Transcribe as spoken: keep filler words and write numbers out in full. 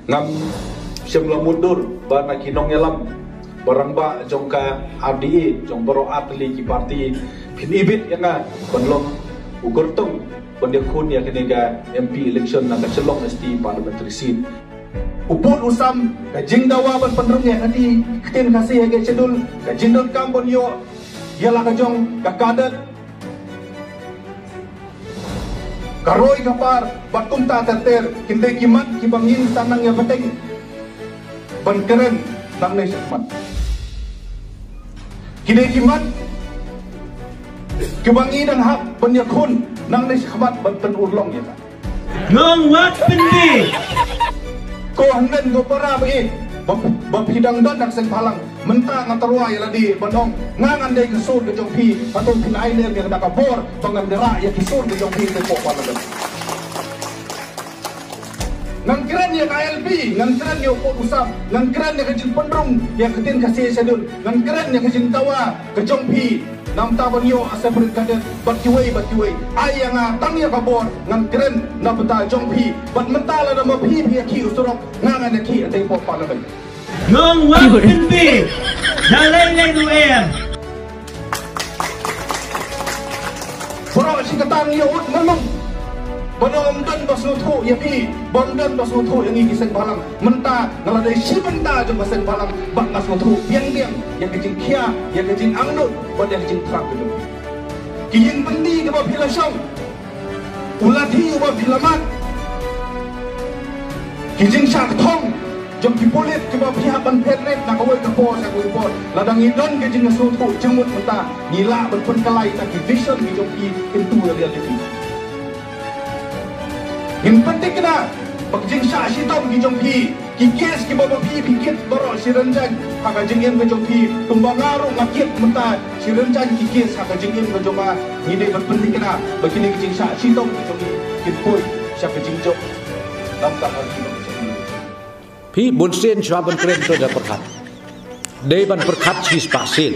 Ngam shym la mutdur ba na ki nongïalam ba rangbah jong ka R D A, jong baroh artylli ki party, phin ibit ïa nga ban long u kyrtong ban ïakhun ïa kane ka M P election na ka Shillong S T parliamentary seat. U pud u sam, ka jingdawa ban pynrung ïa ka ktien Khasi ha ka schedule, ka jingdonkam ban ïoh ïa la ka jong ka cadet, ka roi ka par bad kumta ter ter, kin dei ki mat kiba ngin sa nang ïa bteng ban kren nangne shakhmat. Ki dei ki mat kiba ngi dang hap ban ïakhun nangne shakhmat ban pynurlong ïa ka. Nong Wat Pynbi. Ko hynmen ko para ba ïeit, ba, ba phi dang don ha ka seng bhalang. Mynta nga tyrwa ïa lade ban ong, nga ngan dei ka sur ka jong phi, hato phin ai lem ïa ka da ka bor ba ngan da rah ïa ki sur ka jong phi hapoh parliament. Ngan kren ïa ka I L P, ngan kren ïa u pud u sam, ngan kren ïa ka jingpynrung ïa ka ktien Khasi ha ka schedule, ngan kren ïa ka jingdawa ka jong phi, namar ban ïoh a separate cadet bad kiwei bad kiwei. Ai ïa nga tang ïa ka bor, ngan kren na bynta jong phi. Bad mynta lada ma phi phi ïakhih u surok, nga ngan ïakhih hangtei hapoh parliament. Nong Wat Pynbi, da lei lei nu em. Baroh shi katta ngi ïa ud malu. Ba ym don ba sngewthuh ïa phi, ba ym don ba sngewthuh ïa ngi ki seng bhalang. Mynta nga la dei shi bynta jong ka seng bhalang, ba nga sngewthuh biang biang ïa ka jingkhia, ïa ka jingangnud bad ïa ka jingthrang ka jong phi. Ki ïing byndi kiba phi la shong, u lathi uba phi la mad, ki jingshah kthong jong ki pulit kiba phi hap ban phet rit na kawei ka por sha kawei ka por. Lada ngi don ka jingsngewthuh jingmut mynta, ngi lah ban pynkylla ïa ki vision ki jong phi into a reality. Ngin pynthikna ba ka jingshah shitom ki jong phi, ki case kiba ma phi phi kit baroh shi rynjang ha ka jingim ka jong phi, kumba nga ruh nga kit mynta shi rynjang ki case ha ka jingim ka jong nga. Ngi dei ban pynthikna ba kine ki jingshah shitom ki jong ngi kin poi sha ka jingjop. Namar ka jingim ka jong ngi. Phi bun sien shuwa ban kren to da pyrkhat. Dei ban pyrkhat shispah sien.